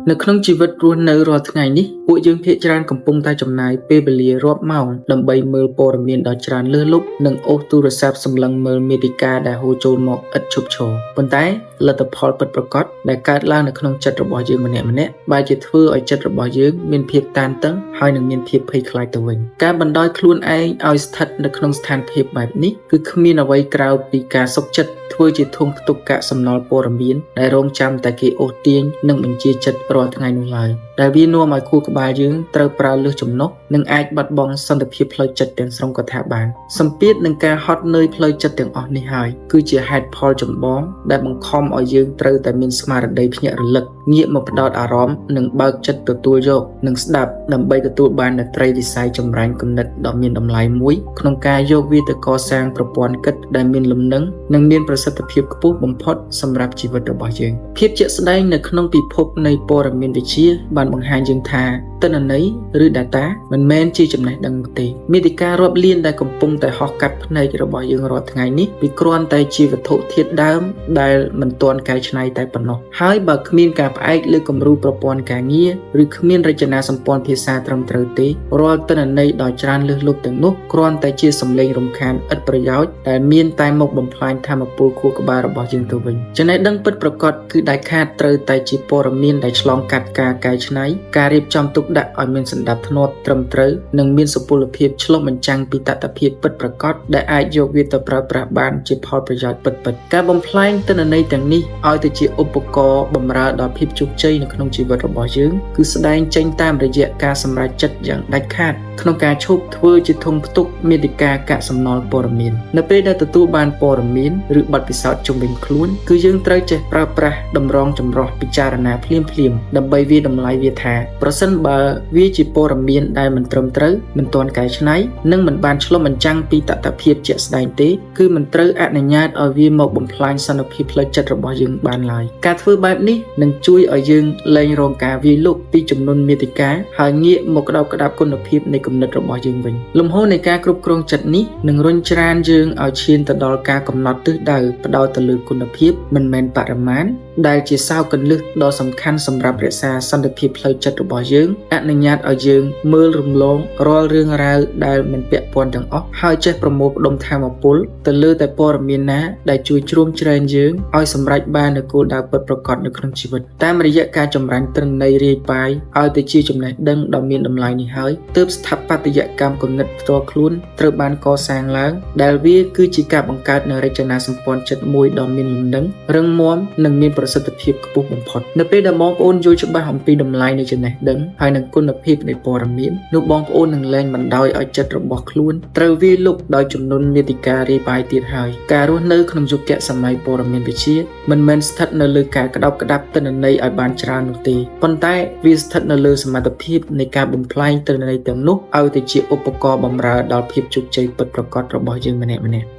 នៅក្នុងជីវិតរស់នៅរាល់ថ្ងៃនេះពួកយើងភាគច្រើនកំពុងតែចំណាយពេលវេលារាប់ម៉ោងដើម្បីមើលព័ត៌មានដ៏ច្រើនលើសលប់និងអូសទូរស័ព្ទសម្លឹងមើលមាតិកាដែលហូរចូលមកឥតឈប់ឈរប៉ុន្តែលទ្ធផលពិតប្រាកដដែលកើតឡើងនៅក្នុងចិត្តរបស់យើងម្នាក់ៗបែរជាធ្វើឲ្យចិត្តរបស់យើងមានភាពតានតឹងហើយនឹងមានភាពភ័យខ្លាចទៅវិញការបណ្ដោយខ្លួនឯងឲ្យស្ថិតនៅក្នុងស្ថានភាពបែបនេះគឺគ្មានអ្វីក្រៅពីការសុខចិត្តធ្វើជាធុងផ្ទុកកាកសំណល់ព័ត៌មានដែលរងចាំតែគេអូសទាញនិងបញ្ជាចិត្តរាល់ថ្ងៃនោះឡើយដែលវានាំឲ្យខួរក្បាលយើងត្រូវប្រើលើសចំណុះនិងអាចបាត់បង់សន្តិភាពផ្លូវចិត្តទាំងស្រុងក៏ថាបានសម្ពាធនិងការហត់នឿយផ្លូវចិត្តទាំងអស់នេះហើយគឺជាហេតុផលចម្បងដែលបង្ខំឲ្យយើងត្រូវតែមានស្មារតីភ្ញាក់រលឹកងាកមកផ្ដោតអារម្មណ៍និងបើកចិត្តទទួលយកនិងស្ដាប់ដើម្បីទទួលបាននូវត្រីវិស័យចម្រាញ់គំនិតដ៏មានតម្លៃមួយក្នុងការយកវាទៅកសាងប្រព័ន្ធគិតដែលមានលំនឹងនិងមានប្រសិទ្ធភាពខ្ពស់បំផុតសម្រាប់ជីវិតរបស់យើងភាពជាក់ស្ដែងនៅក្នុងពិភពនៃព័ត៌មានវិទ្យាបានបង្ហាញយើងថាទិន្នន័យឬ data មិនមែនជាចំណេះដឹងនោះទេមាតិការាប់លានដែលកំពុងតែហោះកាត់ភ្នែករបស់យើងរាល់ថ្ងៃនេះវាគ្រាន់តែជាវត្ថុធាតុដើមដែលមិនទាន់កែច្នៃតែប៉ុណ្ណោះហើយបើគ្មានការផ្អែកលើគំរូប្រព័ន្ធការងារឬគ្មានរចនាសម្ព័ន្ធភាសាត្រឹមត្រូវទេរាល់ទិន្នន័យដ៏ច្រើនលើសលប់ទាំងនោះគ្រាន់តែជាសម្លេងរំខានឥតប្រយោជន៍ដែលមានតែមកបំផ្លាញថាមពលខួរក្បាលរបស់យើងទៅវិញចំណេះដឹងពិតប្រាកដគឺដាច់ខាតត្រូវតែជាព័ត៌មានដែលឆ្លងកាត់ការកែច្នៃការរៀបចំទុកដាក់ឲ្យមានសណ្ដាប់ធ្នាប់ត្រឹមត្រូវនិងមានសុពលភាពឆ្លុះបញ្ចាំងពីតថភាពពិតប្រាកដដែលអាចយកវាទៅប្រើប្រាស់បានជាផលប្រយោជន៍ពិតៗការបំផ្លែងទិន្នន័យទាំងនេះឲ្យទៅជាឧបករណ៍បម្រើដល់ភាពជោគជ័យនៅក្នុងជីវិតរបស់យើងគឺស្ដែងចេញតាមរយៈការសម្រេចចិត្តយ៉ាងដាច់ខាតក្នុងការឈប់ធ្វើជាធុងផ្ទុកមាតិកាកាកសំណល់ព័ត៌មាននៅពេលដែលទទួលបានព័ត៌មានឬបទពិសោធន៍ជុំវិញខ្លួនគឺយើងត្រូវចេះប្រើប្រាស់តម្រងចម្រោះពិចារណាភ្លាមៗដើម្បីវាយតម្លៃវាថាប្រសិនបើវាជាព័ត៌មានដែលមិនត្រឹមត្រូវមិនទាន់កែច្នៃនិងមិនបានឆ្លុះបញ្ចាំងពីតថភាពជាក់ស្ដែងទេគឺមិនត្រូវអនុញ្ញាតឲ្យវាមកបំផ្លាញសន្តិភាពផ្លូវចិត្តរបស់យើងបានឡើយការធ្វើបែបនេះនឹងជួយឲ្យយើងលែងរងការវាយលុកពីចំនួនមាតិកាហើយងាកមកក្តោបក្តាប់គុណភាពនៃគំនិតរបស់យើងវិញលំហូរនៃការគ្រប់គ្រងចិត្តនេះនឹងរុញច្រានយើងឲ្យឈានទៅដល់ការកំណត់ទិសដៅផ្ដោតទៅលើគុណភាពមិនមែនបរិមាណដែលជាសោកលឹះដ៏សំខាន់សម្រាប់រក្សាសន្តិភាពផ្លូវចិត្តរបស់យើងអនុញ្ញាតឲ្យយើងមើលរំលងរាល់រឿងរ៉ាវដែលមិនពាក់ព័ន្ធទាំងអស់ហើយចេះប្រមូលផ្ដុំថាមពលទៅលើតែព័ត៌មានណាដែលជួយជ្រោមជ្រែងយើងឲ្យសម្រេចបាននូវគោលដៅពិតប្រាកដនៅក្នុងជីវិតតាមរយៈការចម្រាញ់ទិន្នន័យរាយប៉ាយឲ្យទៅជាចំណេះដឹងដ៏មានតម្លៃនេះហើយទើបស្ថាបត្យកម្មគំនិតផ្ទាល់ខ្លួនត្រូវបានកសាងឡើងដែលវាគឺជាការបង្កើតនូវរចនាសម្ព័ន្ធចិត្តមួយដ៏មានលំនឹងរឹងមាំនិងមានប្រសិទ្ធភាពខ្ពស់បំផុតនៅពេលដែលបងប្អូនយល់ច្បាស់អំពីតម្លៃនៃចំណេះដឹងហើយនិងគុណភាពនៃព័ត៌មាននោះបងប្អូននឹងលែងបណ្ដោយឲ្យចិត្តរបស់ខ្លួនត្រូវវាយលុកដោយចំនួនមាតិការាយប៉ាយទៀតហើយការរស់នៅក្នុងយុគសម័យព័ត៌មានវិទ្យាមិនមែនស្ថិតនៅលើការក្តោបក្តាប់ទិន្នន័យឲ្យបានច្រើននោះទេប៉ុន្តែវាស្ថិតនៅលើសមត្ថភាពនៃការបំផ្លែងទិន្នន័យទាំងនោះឲ្យទៅជាឧបករណ៍បម្រើដល់ភាពជោគជ័យពិតប្រាកដរបស់យើងម្នាក់ៗ។